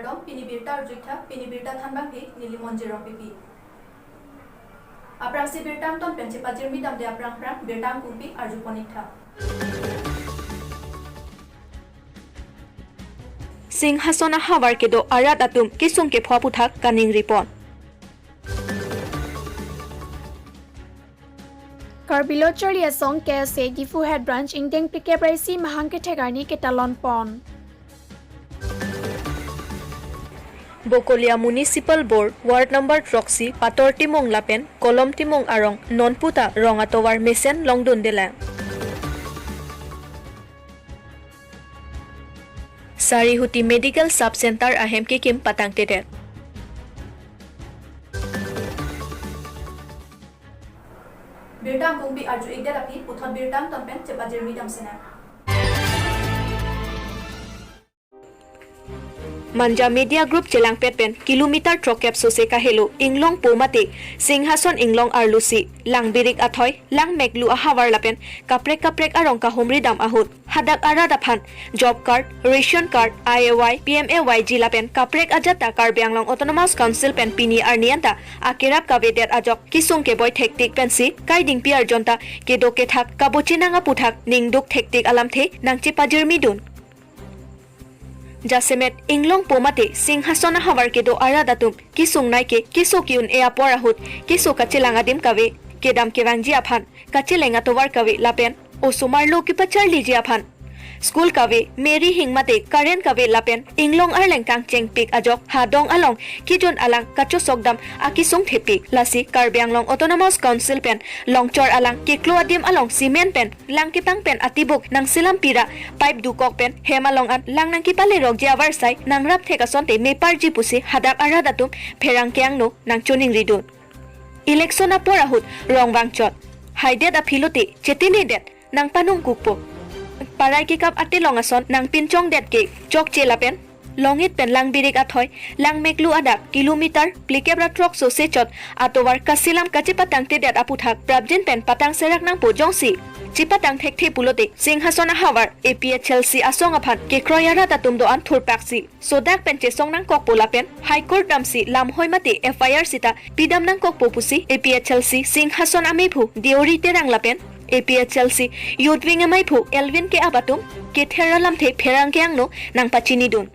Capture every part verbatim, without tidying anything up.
Kardom, pini birta arju-iktha, pini birta thanbangke neli Monjir Rongpipi. Aphrangsi birta angton pen chepajirmi damde aphrang aphrang birta angkungpi arjupon-iktha. Singhason ahavar kedo arat atum kesung kepho aphuthak kaningripon. Karbi Lo Charli Asong K S A Diphu Head Branch ingdeng phlikep ra isi mahang kethek arni ketalon pon. Bokolia Municipal Board Ward number throksi Pator Timung lapen Kolom Timung arong nonputa rong atovar mesen longdundelang. Sarihuti Medical Sub Center ahem kekim patangtedet. Birta angkungpi arju-ikdet aphi puthot birta angton pen chepajirmi damsinang. Manja Media Group chelangpet pen kilometer throkkep sose kahelo Inglongpo mate Singhason Inglong arlosi Langbirik athoi, Langmeklu ahavar lapen kaprek kaprek arong kahumri dam ahut hadak arat aphan job card, ration card, I A Y, P M A Y G lapen kaprek ajat ta Karbi Anglong Autonomous Council pen pini arni anta akerap kavedet ajok kesung keboi thektik pensi kaidingpi arjon ta kedo kethak kabochinang aphuthak ningduk thektik alamthe nangchepajirmidun. Jasemet Inglongpo mate Singhason ahavar kedo arat atum kesung naike keso ke-un-e apor ahut keso kachelang adim kave, kedam kevangji aphan kacheleng atovar kave lapen osomar lo kepacharliji aphan school kave, meri hing mate current kave lapen Inglong arleng kangchengpik ajok hadong along kejun alang kachosok dam akesung thepik. Lasi Karbi Anglong Autonomous Council pen longchor alang keklo adim along cement pen lang kepang pen atibuk nangselam pira pipe dukok pen hem along an lang nangkepalerokji avarsai nangrap thek asonte meparji pusi hadak arat atum pherangke angno nangchoningridun. Election apor ahut rong vangchot, haidet aphi lote chetenedet nangpanungkukpo. Parai kekap atelong ason nangpinchongdet ke chokche lapen Longit pen Langbirik athoi, Langmeklu adak kilometer phlikep ra throk sose chot atovar kaselam kachepatangtedet aphuthak prapjin pen patang serak nangpo, jongsi chepatang thekthe pulote Singhason ahavar A P H L C asong aphan kekroi arat atum do-an thurpaksi sodak pen chesong nangkokpo lapen High Court damsi lamhoi mate F I R sita pidam nangkokpo pusi A P H L C Singhason ameiphu Deori Terang lapen A P H L C Youth Wing ameiphu Elvin Keap atum kether alamthe pherangke angno nangpachinidun.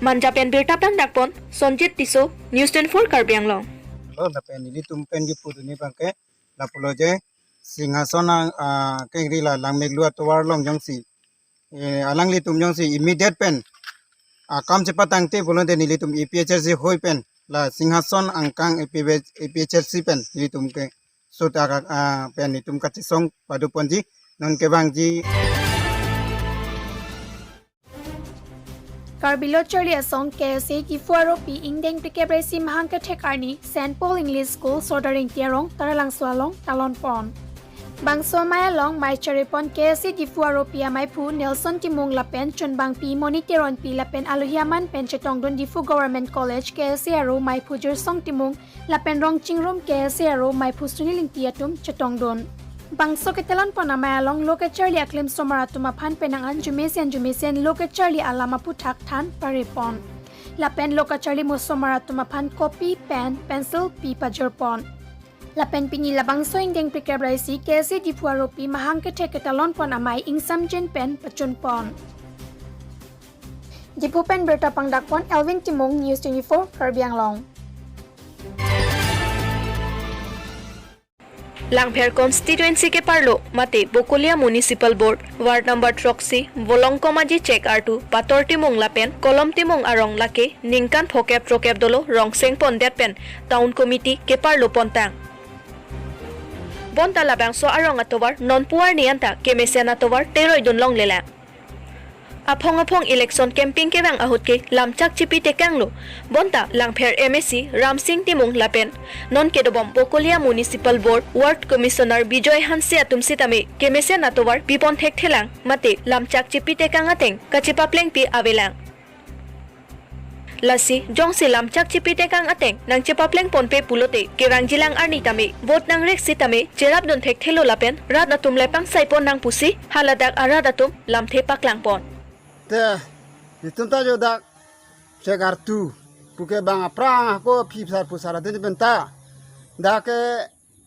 Manja pen birta pangdakpon Sonjit Tisso, News twenty-four Karbi Anglong. Lo lapen nelitum pen kipudunji abangke lapulo je Singhason ang, ah, kengri la Langmeklu atovar along jongsi, eh, alanglitum jongsi immediate pen, ah, kam chepatangte pulote nelitum A P H L C hoi pen la Singhason angkang A P H, A P H L C pen nelitum ke sota ka, ah, pen nelitum kachesong paduponji non kevangji. Karbi Lo Charli Asong K S A Diphu aropi ingdeng phlikep ra isi mahang kethek arni Saint Paul English School, Sordar Ingti arong, Taralangso along talon pon. Bangso amei along mei charipon K S A Diphu aropi ameiphu Nelson Timung lapen chunbangpi Moni Teronpi lapen alohi aman pen chetongdun Diphu Government College K S A aro meiphu Jirsong Timung lapen rong chingrum K S A aro meiphu Sunil Ingti atum chetongdun. Bangso ketalon pon amei along lo kecharli aklim osomar atum aphan penang an jumesen jumesen lo kecharli alam aphuthak than parepon. Lapen lo kacharli mo osomar atum aphan kopi, pen, pensil pi pajirpon. Lapen pini labangso ingdeng phlikep ra isi K S A Diphu aropi mahang kethek ketalon pon amei ingsamjin pen pachunpon. Diphu pen birta pangdakpon Elvin Timung, News twenty-four Karbi Anglong. Langpher constituency keparlo mate Bokolia Municipal Board Ward number throksi Volongkom Aji Chek artu Pator Timung lapen Kolom Timung arong lake ningkan phokep throkep dolo rong sengpondet pen Town Committee keparlo pontang. Bonta labangso arong atovar nonpu arni anta kemesen atovar teroidun longlelang. Aphong aphong election campaign kevang ahut ke lamchak chipi tekanglo. Bonta Langpher M A C Ramsing Timung lapen non kedobom Bokolia Municipal Board Ward Commissioner Bijoy Hanse atum sitame kemesen atovar pipon thekthelang mate lamchak chipi tekang ateng kachipaplengpi avelang. Lasi jongsi lamchak chipi tekang ateng nangchipaplengponpe pulote kevangjilang arni tame vote nangrek sitame cherapdun thekthelo lapen rat atum le pangsaipon nang pusi haladak arat atum lamthe paklangpon. Te, itum ta jo dak Chegartu puke bang aphrang ako phi psar pusar adin penta. Dak ke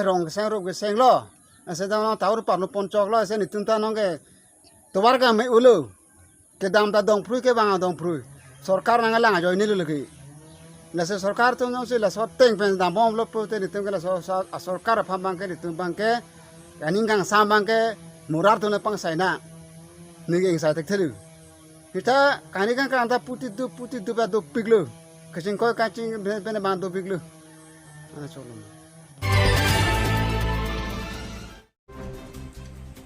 rong keseng rup keseng lo. Ese dang nang taur parlo ponchok lo, ese netum ta nong ke tovar ka me ulo. Kedam ta dongphrui ke bang dongphrui. Sorkar nanglang ajoine lo lagi. Lasi sorkar atum nong si laso ateng pen dambomlo pute netum ke laso sa-, a sorkar aphan bang ke netum bang ke aning kangsam bang ke murar atum le pangsai na. Ning ingsai thekthelu. Hita kani kang kang ta puti dup puti dup a dopiklo. Kachingkoi kaching pen pen bang dopiklo. Ana cholom.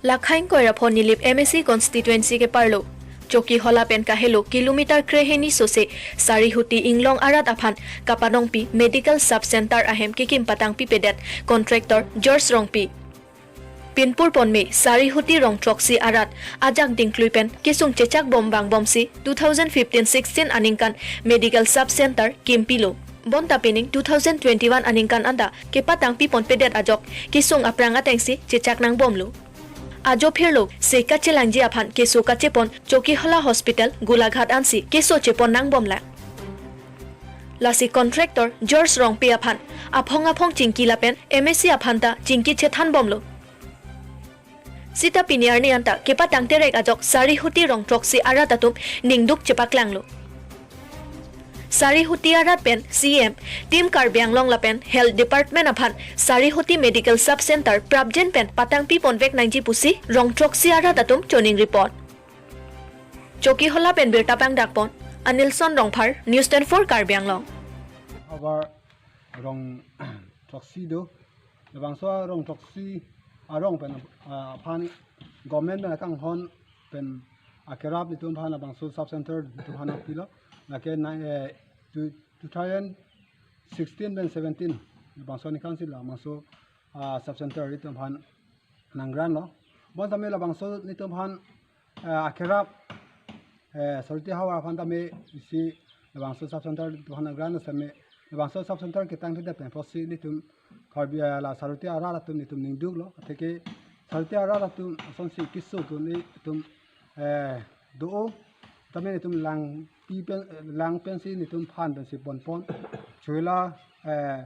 Lakhain Koirapho Nilip M A C constituency ke parlo Chokihola pen kahelo kilometer krehini sose Sarihuti Inglong arat aphan kapanongpi medical sub center ahem kekim patangpipedet contractor George Rongpi. Pinpur ponme Sarihuti rong throksi arat ajak dingklui pen kesung chechak bom bang bomsi two thousand fifteen sixteen aningkan medical sub center kimpilo. Bonta pining two thousand twenty-one aningkan anta kepatangpi ponpedet ajok kesung aphrang atengsi chechak nangbomlo. Ajo phirlo se kachelangji aphan keso kachepon Chokihola Hospital Golaghat ansi keso chepon nangbomlang. Lasi contractor George Rongpi aphan aphong aphong chingki lapen M A C aphan ta chingki chethanbomlo. Sita pini arni anta kepatang terek ajok Sarihuti rong throksi arat atum ningduk chepaklanglo. Sarihuti arat pen C M, Team Karbi Anglong lapen Health Department aphan Sarihuti Medical Sub Center prapjin pen patangpi ponvek nangji pusi rong throksi arat atum choningri pon. Chokihola pen birta pangdakpon Anilson Rongphar, News twenty-four Karbi Anglong. Havar rong throksi do. Labangso rong throksi arong pen, ah, aphan government pen akanghon pen akerap netum aphan labangso sub center netum aphan pilo. Lake na, eh, two, two thousand sixteen pen seventeen labangso aningkan si labangso, ah, sub center netum aphan nang grant lo. Bon tame labangso netum aphan, eh, akerap, eh, Sarihuti havar aphan tame isi labangso sub center netum aphan nang grant lo, tame labangso sub center ketangtedet pen apotsi netum Karbi, eh, la Sarihuti arat atum netum ningduklo. Atheke Sarihuti arat atum asonsi keso atum netum, eh, do-o. Tame netum langpi pen, lang pensi netum phan pensi ponpon. Chokihola, eh,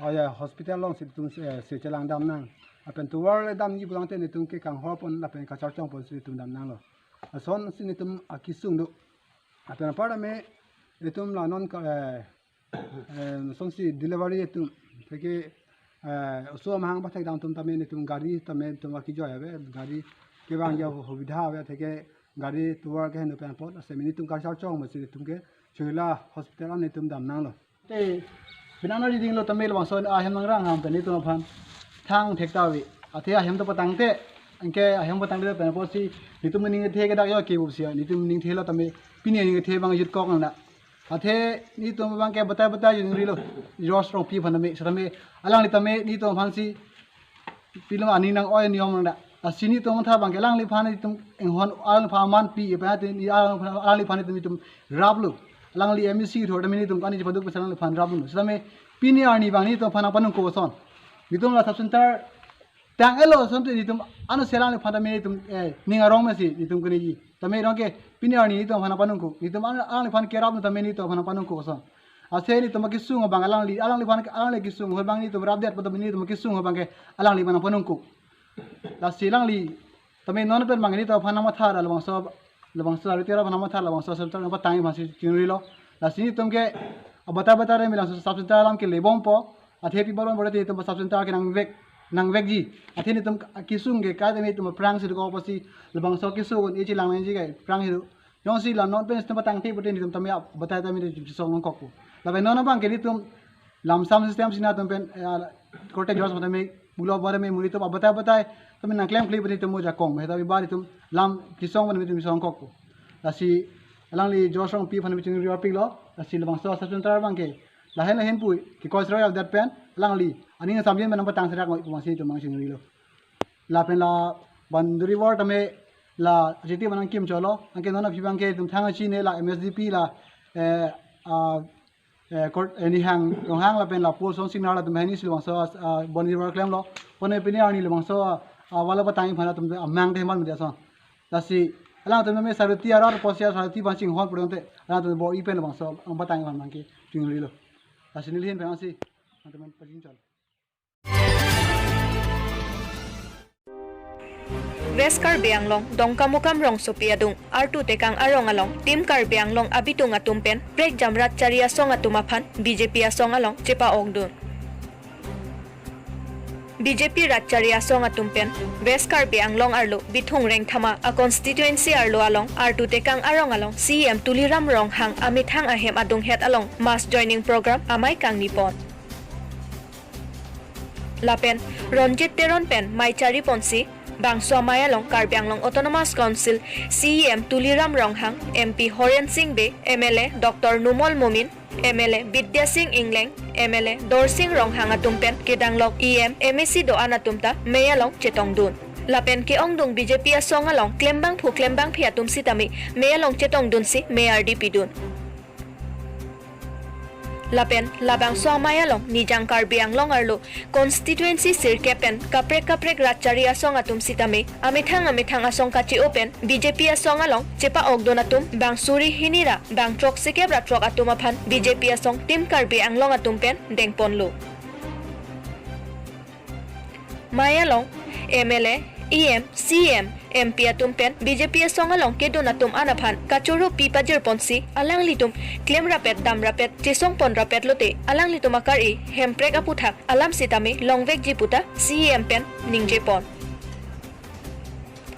oh ya, hospital alongsi netum, eh, se chelang damnang. Lapen tovar le damji pulangte netum ke kanghor pon lapen kacharchong ponsi netum damnanglo. Asonsi netum akesung do. Lapen apar tame netum la non ka, eh, eh, asonsi delivery atum. Atheke, eh, oso amahang pathek dam atum tame netum gari tame netum akejoi ave, gari kevangji asubidha ave, atheke gari tovar keheno pen apot, lasi netum kacharchong masi netum ke Chokihola hospital an netum damnanglo. Te, penang na riding lo tame labangso ahem nangrang ham pen netum aphan thang thek ta ave. Athe ahem ta patangte, anke ahem patangte pen apotsi netum ningthe ke dak yo ke bup sia, netum ningthe lo tame, pini ningthe bang jut kok nang da. Athe netum bang ke batai batai jing rilo, George Rongpi aphan tame, setame, alangli tame netum aphansi pilom aning nang-oi niyom nang da. Lasi netum tha bang ke alangliphan netum enghon alangliphan manpi, ipa te ni alang, alangliphan netum netum raplo. Alangli M A C thor tame netum kani chepaduk pesan alangliphan raplo. Setame pini arni bang netum aphan nangpanung ko ason. Netum la sub center tang-etlo ason te netum ano selang le phan tame netum, eh, ning arong masi netum keneji. Tame rong ke pini arni netum aphan nangpanung ko. Netum ano, alangliphan kerap tame netum aphan nangpanung ko ason. Ase netum akesung abang alangli, alangliphan, alangli kesung ho bang netum rapdet pada netum akesung ho bang ke alangliphan nangpanung ko. Lasi alangli tame non pen bang netum aphan nangmatha labangso, labangso Sarihuti arat aphan nangmatha labangso sub center nangpatang aphansi chingrilo. Lasi netum ke abatai batai re milang sub center alam ke lebompo. Athe pi baron bor te netum sub center ke nangvek, nangvekji. Athe netum kesung ke kai tame netum aphrangsi dokok apotsi labangso kesung un ichi lang nangji kai aphrangsi do. Jongsi la non pen netum patangte pute netum tame batai tame netum chisong nangkokpo. Lapen non abang ke netum lamsam system si netum pen, eh, korte George tame pulo bor me muri netum abatai batai tame nangklemkle pute netum mo jakong. Heta bi bar netum lam chisong pute netum chisong kokpo. Lasi alangli George Rongpi aphan netum chingri apiklo. Lasi labangso sub center bang ke lahen lahen pu kekoi sroi aldat pen alangli aning samjin pen nangpatang serak mo pu bangsi netum bang chingrilo. Lapen la boundary wall tame la jiti manang kim cholo, anke non aphi bang ke netum thang achi ne la M S D P la, eh, ah, eh, kort, eh, nihang, ronghang lapen la pole son signal latum hini si labangso, ah, boundary wall klemlo. Pone pini arni labangso, ah, wall patang aphan atum amang de man media son. Lasi Alangtum meme saroti arat posi saroti bang chinghon pudun te. Alangtum bor-i pen labangso angbatang aphan bangke chungrilo. Lasi neli ahin pensi alangtum pajinchon. West Karbi Anglong, Dongkamukam rongsopi adung, Artu Tekang arong along, Team Karbi Anglong abitung atum pen, prekjam rat chari asong atum aphan, B J P asong along, chepa-okdun. B J P rat chari asong atum pen, West Karbi Anglong arlo, Bithung Rengthama, a constituency arlo along, Artu Tekang arong along, C E M Tuliram Ronghang, amethang ahem adunghet along, mass joining program, amei kangni pon. Lapen Ronjit Teron pen mei chari ponsi, bangso amei along Karbi Anglong Autonomous Council C E M Tuliram Ronghang, M P Horen Sing Bey, M L A Doctor Numal Momin, M L A Bidya Sing Engleng, M L A Dorsing Ronghang atum pen kedanglok E M, M A C do-an atum ta mei along chetongdun. Lapen ke-ongdung B J P asong along klembangphu klembangphi atum sitame mei along chetongdunsi mei ardi pidun. Lapen labangso amei along Nijang Karbi Anglong arlo constituency sirkep pen kaprek kaprek rat chari asong atum sitame amethang amethang asong kache-o pen B J P asong along chepa-okdun atum bang suri hini ra bang throk sekep ra throk atum aphan B J P asong Team Karbi Anglong atum pen dengponlo. Mei along M L A, E M, C E M, M P atum pen B J P asong along kedun atum an aphan kachoro pi pajir ponsi, alanglitum klem rapet dam rapet chesong pon rapet lote, alanglitum akar-i Hemprek aputhak alam sitame longvekji puta C E M pen ningje pon.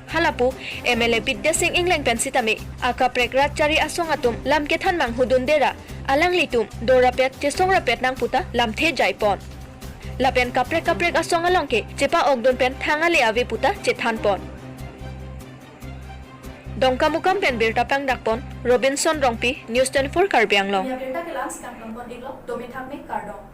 Halapu M L A Bidya Sing Engleng pen sitame akaprek rat chari asong atum lam kethan manghudunde ra, alanglitum do rapet chesong rapet nang puta lamthe jai pon. Lapen kaprek kaprek asong along ke chepa-okdun pen thang ale ave puta chethan pon. Dongkamukam pen birta pangdak pon, Robinson Rongpi, News twenty-four Karbi Anglong. Pini abirta ke la-an si kangton pon iklo, domi thakme kardom.